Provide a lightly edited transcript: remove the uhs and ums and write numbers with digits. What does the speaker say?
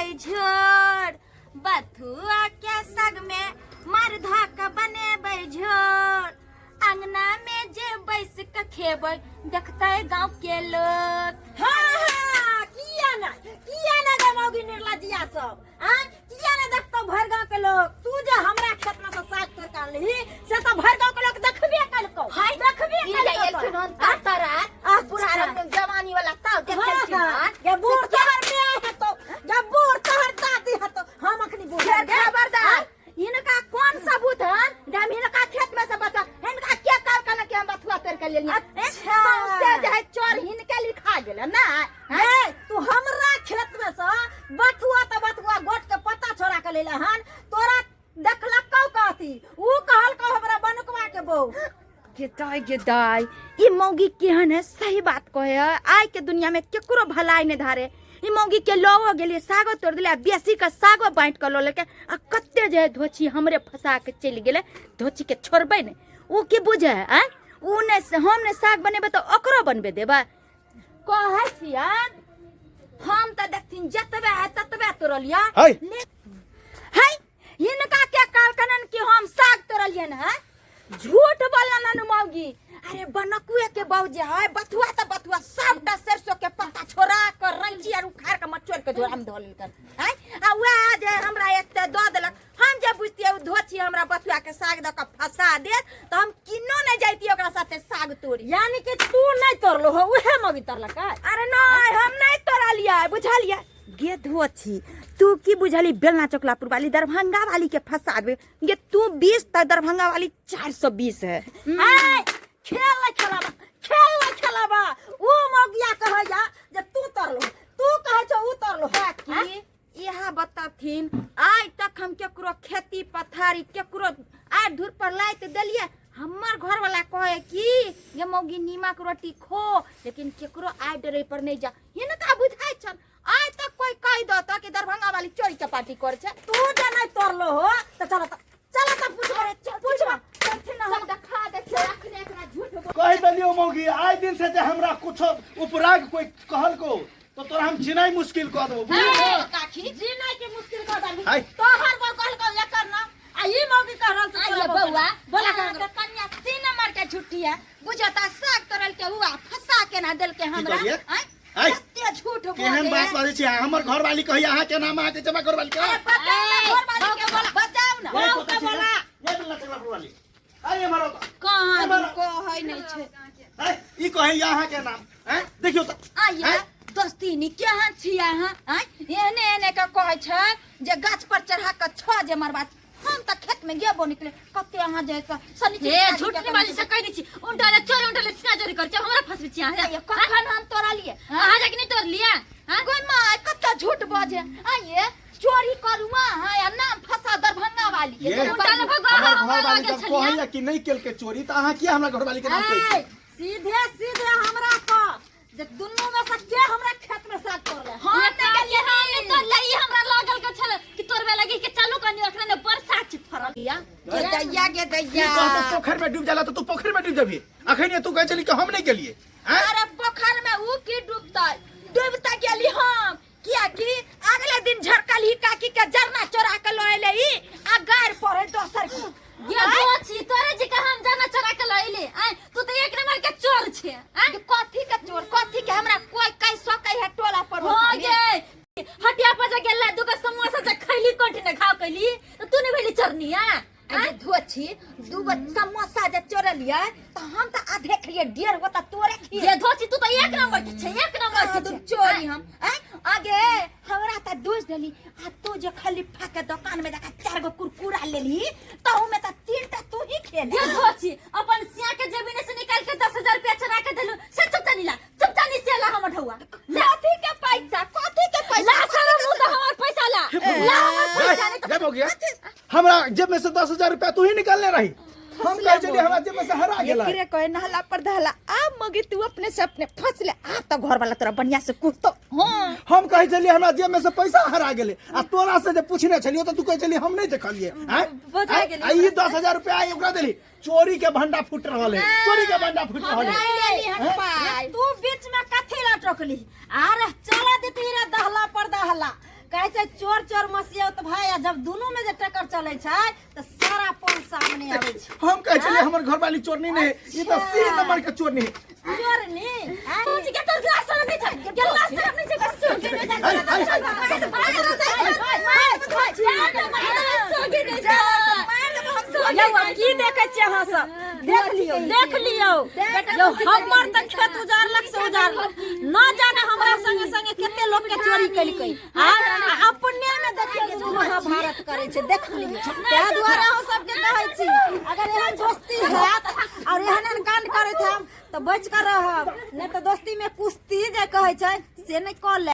बनेबै झोर, बथुआ के साग में मार धऽ के बनेबै झोर। अंगना में जे बैस के खेबै देखतै गांव के लोग। हाँ हाँ, किया ना, किया ना गे मौगी निर्लजिया सब, आँ किया ना देखतौ भरि गांव के लोग। तू जे हमरा खेत में से साग तोड़ के आनलही से तो भरि गांव के लोग देखबे कलकौ, हाय, देखबे ई जे कलकौ एलखिन तोरा। हन तर आ, बुढ़ा रंग जवानी वाला ताव देखलखिन हाँ, हन। गे बूढ़ तोहर माय हेतौ, गे बूढ़ तोहर दादी हेतौ, हम अखनी बूढ़ फेर गे। खबरदार, हिनका कोन सबूत हन जे हम हिनका खेत में से बचा, हिनका के कहलकन कि हम बथुआ तोड़ के लेलियै? अच्छा। सौंसे जे है चोर हिनके लिखा गेल ना। हे, तू हमरा खेत में से बथुआ त बथुआ गोट के पत्ता छोड़ा के लेले हन, तोरा देखलकौ कथी? ऊ कहलकौ हमरा बनुकवा के बहू। गे दाई, गे दाई, ई मौगी केहन है, सही बात कहे है। आइ के दुनिया में केकरो भलाई नहीं धारे। ई मौगी के लवो गेलिए, सागो तोड़ दिले, आ बेसी के सागो बांट के लऽ लेलकै, आ कते जे है धोछी हमरे फंसा के चलि गेलै। धोछी के छोड़बै नहि, ऊ की बुझे है, आँय? ऊ नहि, हम नहि साग बनेबै तऽ ओकरो बनबे देबै। कहै छियन हम तऽ देखथिन जतबे है ततबे तोड़लियै। है। है, हिनका के कहलकन कि हम साग तोड़लियन है? झूठ बोललन मौगी। अरे बनकुए के बहू जे है, बथुआ त बथुआ सबटा सरसों के पत्ता छोड़ा कर रंची आर उखाड़ के मचोड़ के झोरा में धो लेलकन। हैं, आ वएह जे हमरा एते दऽ देलक, हम जे बुझतियै ओ धोछी हमरा बथुआ के साग दऽ के फंसा देत तऽ हम किनो नहि जैतियै ओकरा साथे साग तोड़ी। यानी कि तू नहीं तोड़लो हो, उहे मौगी तोड़लकै? अरे नहीं, हम नहीं तोड़लियै, बुझलियै? गे धोछी, तू की बुझली बेलना चौकलापुर वाली दरभंगा वाली के फंसा देबे? गे तू 20 त दरभंगा वाली 420 है। ऐ, खेल नहीं खेलाबा, खेल नहीं खेलाबा। ऊ मौगिया कहैया जे तू तोड़लो, तू कहै छौ ऊ तोड़लो। बाकी यहाँ बतथिन, आइ तक हम केकरो खेती पथारी केकरो आइ धूर पर लाइत देलियै? हमर घर वाला कहे कि ये मौगी नीमक रोटी खो, लेकिन केकरो आइ डरे पर नहीं जा। हिनका बुझाइ छन आइ तक कोई कहि दत कि दरभंगा वाली चोरी चपाटी कर छै? तू जे नहीं तोड़लो हो त चल त, चल त पूछबो, पूछबो। चलथिन ना, हम देखा दै छियै अखने एकरा झूठ बोल। कहि देलियौ मौगी, आइ दिन से जे हमरा कुछो उपराग कोई कहलको तो तोरा हम जिनाइ मुश्किल कऽ देबो, बुझलियै ने? काकी जिनाइ के मुश्किल कऽ देबी। हाय। तोहर बौ कहलको एकर नाम, आ ई मौगी कह रहल छौ आइए तोरा बौ बौआ, बोला अहाँ के कन्या 3 नंबर के झूठी है, बुझता साग तोड़ल के हुआ फंसा के ना देल के हमरा। कहलियै? आँय? आँय? कते झूठ बोले। केहन बात बाजै छी अहाँ? हमर घरवाली कहिया अहाँ के नाम, अहाँ के जमा घरवाली के? अरे बताउ ना घरवाली के, बोला बताउ ना। ये कतऽ छी रे? ये बेलना चकला वाली। आइ एम्हर आउ तऽ। कहाँ एम्हर आउ। कहै नहि छै। आँय, ई कहैया अहाँ के नाम, आँय? देखियौ तऽ। आइए आँय? दोस्तीनी केहन छी अहाँ? आँय, एहने एहने के कहै छै जे गाछ पर चढ़ा के छह जे मरबा, हम तऽ खेत में गेबो निकले कते अहाँ जे शनिचर हे झूठ नहीं बाजी से कह दै छी, उल्टा ले चोर, उल्टा ले सीना चोरी कर छै, हमरा फंसबै छी अहाँ। कखन हम तोड़लिए? अहाँ जाके नहीं तोड़ लिया? हाँ? गै माय, कते झूठ बजे। आइए चोरी करू अहाँ या नाम फंसा दरभंगा वाली के। ये उल्टा ले भगवा, हमर हमरा घरवाली लागल जब छलियै। कहैया कि नहीं केलकै चोरी, तऽ अहाँ किया हमरा घरवाली के नाम कहै ऐ, छी? सीधे सीधे हमरा कह जे दुनू में से के हमरा खेत में साग तोड़ले? हम ये नहि काहे गेलियै। हम नहि तोड़ले, ई हमरा लागल के छल कि तोड़बे लगी के चालू कनी, अखने ने बरसात छी फरल। गे दैया, गे ई दैया, कहतौ पोखरि में डूब जाला तऽ तू पोखरि में डूब जेबही? अखन तू कहै छली कि हम नहीं गेलियै, आँय? अरे पोखर में ऊ की डूबतै, डूबतै गेली हम, कियाकि अगले दिन झरकल ही काकी के जरना चोरा के लऽ एलै ई, आ गारि पढ़े दोसर की। ये दोछी तोरे जी के हम जाना चोरा के लइले। आय तू तो एक नंबर के चोर छे। आय कथी के चोर, कथी के? हमरा कोई कह सकै है टोला पर हो गे हटिया पर जे गेला दुगो समोसा जे खैली, कंठी ने घाव कैली, तो तू नहीं भेली चरनी? आ अरे धोछी, दूगो समोसा जे चोरलियै तऽ हम तऽ आधे खेलियै, डेढ़ गो तऽ तोरे खिए। ये धोछी तू तो एक नंबर के छे, एक नंबर के छे। चोरी हम? आँय? आगे हमरा तऽ दोष देली, आ तू जे खलीफा के दोकान में जाके चार गो कुरकुरा लेली, तहू में तऽ तीन टा तू ही खेले। ये धोछी अपन सिया के जेबी से निकाल के 10,000 रुपया चुरा के देलू से चुपचानी ला, चुपचानी से ला हमर ढौआ। कथी के पैसा, कथी के पैसा? ला सारा मुंह तो हमर पैसा ला, ला हमर पैसा नहीं जब हो गया हमरा जेब में से 10,000 रुपया तू ही निकालने रही, हम कहे छलियै हमरा जेब में से हरा गेलै। एकरे कहे नहला पर दहला। आ मगी तू अपने से अपने फंसले, आ तो घर वाला तोरा बढ़िया से कुटतो। हां, हम कहे छलियै हमरा जेब में से पैसा हरा गेलै, आ तोरा से जे पूछने छलियै तऽ तू कहे छलियै हम नहीं देखलियै। आँय? बचा आँय? गेलियै। आ ई 10,000 रुपया आइ ओकरा देली, चोरी के भंडा फूट रहल है, चोरी के भंडा फूट रहल है। लेली हन पाइ। तू बीच में कथी ला टोकली? अरे चला देती रे दहला पर दहला। कहै छै चोर चोर मसियौत भाई, आ जब दुनू में जे टक्कर चलै छै तऽ सारा पोल सामने आबै छै। हम कहै छलियै हमर घरवाली चोरनी नहीं है, ई तऽ सी नंबर के चोरनी है। चोरनी आँय? सोच के तोर ग्लास शरम नहीं छै, ग्लास शरम नहीं छै, सोच के नहीं यौ, आब की देखै छियै अहाँ सब? देख लियौ, देख लियौ यौ, हमर तऽ खेत उजाड़लक से उजाड़लक, न जाने हमरा संगे संगे कते लोक के चोरी केलकै। आ अपने में देखियौ जे महाभारत करै छै। देख लियौ, ताहि दुआरे अहाँ सबके कहै छी, अगर एहन दोस्ती हैत और एहन एहन कांड करैत हम तऽ बचि कऽ रहब, नहि तऽ दोस्ती में कुश्ती जे कहै छै से नहि कऽ लेब।